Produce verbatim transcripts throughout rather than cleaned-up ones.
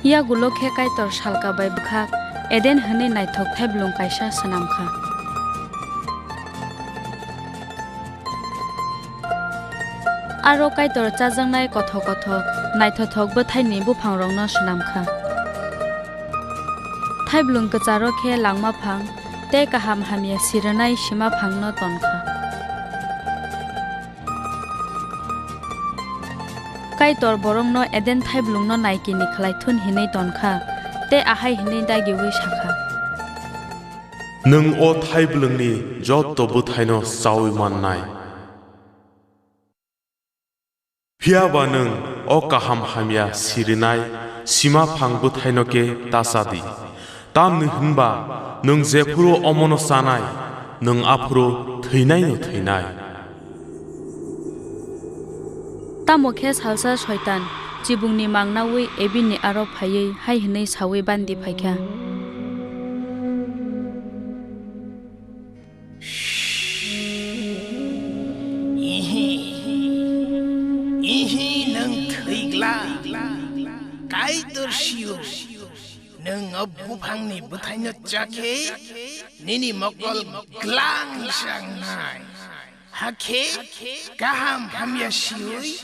Yagulo khe Kaitor salka bai bwkhak Eden hwnwi naithok thaiblung kaisa swnam kha. Aro Kaitor chajaknai kothok kothok naithothok bwthaini buphangrokno swnam kha. Thaiblung kwcharo khe langma phang tei kaham hamya sirinai sima phangno ton kha. Kaitor borokno Eden thaiblungno naikini khlai thun hinwi ton kha, tei ahai hwnwi dagiui sa kha, "Nwng o thaiblungni joto bwthaino chaui mannai. Phiya ba nwng o kaham hamya sirinai sima phang bwthaino khe ta cha di. Tamni hwn ba nwng jephuru omono chanai, nwng aphuru thwinaino thwinai." Tamo khe salsa Soitan chibungni mangnaui Ebini aro phaiwi hai hwnwi saui bandi phai kha, "Ihi, ihi, nwng thwi glak. Kaitor sio, nwng o buphangni bwthaino cha khe nini mokol glang sangnai. Hakhe kaham hamya siui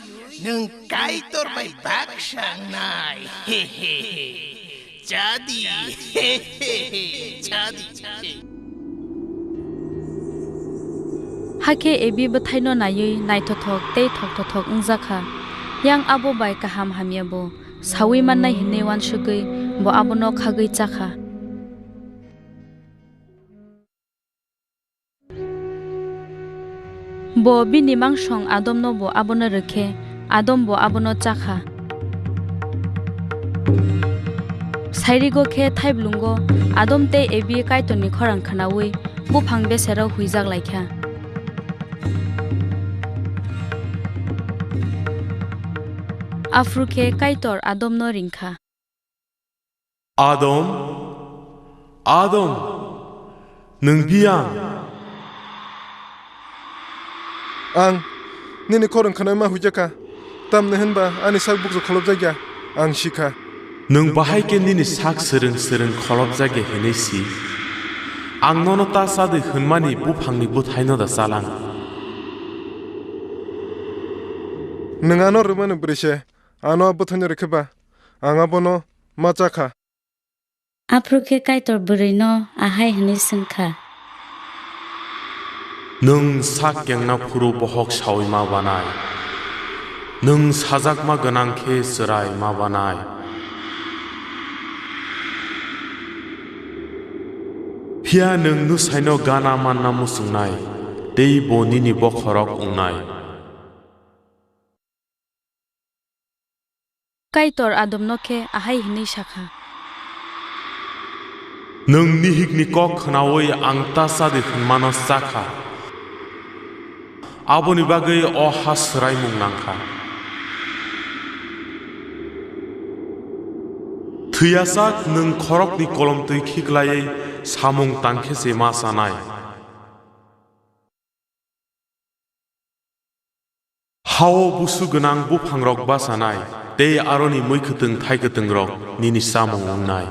nwng Kaitor bai bak sangnai." He, he, he. Cha di, he, he, he, cha di, he. Hakhe Ebi bwthaino naiwi naithothok tei thoktothok wngjakha. Yang abo bai kaham hamya bo saui mannai hwnwi uansukgwi bo abono khagwi chakha. Bo bini mangsong Adomno bo abono rwkhe, Adam bo abono chakha. Sairigo khe thaiblungo Adam tei Ebi Kaitorni khorang khnaui buphang besero huijak lai kha. Aphuru khe Kaitor Adomno ring kha. Adam, Adam, nwng biyang? Ang nini khorang khnaima huijakha, tamni hwnba ani sak bukchuk kholopjakya, ang sikha. Nwng bahai khe nini sak swrwng swrwng kholopjakya hinwi si? Ang nono ta chadi hwnmani buphangni bwthaino da chalang? Nwng ano rwmani bwrwi se, ano a bwthaino rwkhe ba, ang abono ma cha kha. Aphuru khe Kaitor bwrwino ahai hwnwi swng kha, "Nwng sak kengna phuru bohok saui ma banai, nwng sajakma gwnang khe chwrai ma banai. Phiya nwng nusaino gana manna muchungnai, tei bo nini bokhorok wngnai." Kaitor Adomno khe ahai hwnwi sa kha, "Nwng nihikni kok khnaui ang ta chadi hwnmano cha kha, aboni bagwi o ha swraimung nang kha. Thwiyasak nwng khorokni kolomtwi khiklaiwi samung tang khe se ma chanai." Hao busu gwnang buphangrok bachanai, tei aroni mui kwtwng thai kwtwngrok nini chamung wngnai.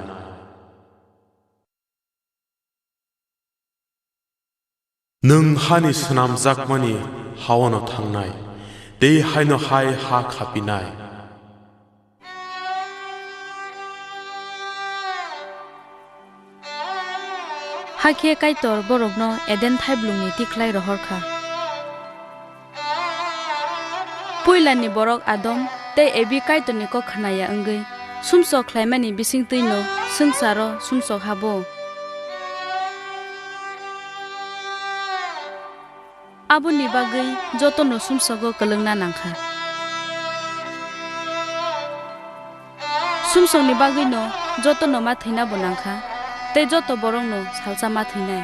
Nwng hani swnamjakmani haono thangnai, tei haino hai ha khapinai. Hakhe Kaitor borokno Eden thaiblungni tikhlai rohor kha. Puilani borok Adam tei Ebi Kaitorni kok khnaya wngwi sumsok khlaimani bisingtwino swngcharo sumsok habo. Aboni bagwi jotono sumsogo kwlwngna nang kha. Sumsokni bagwino jotono ma thwinabo nang kha, tei joto borokno salsa ma thwinai.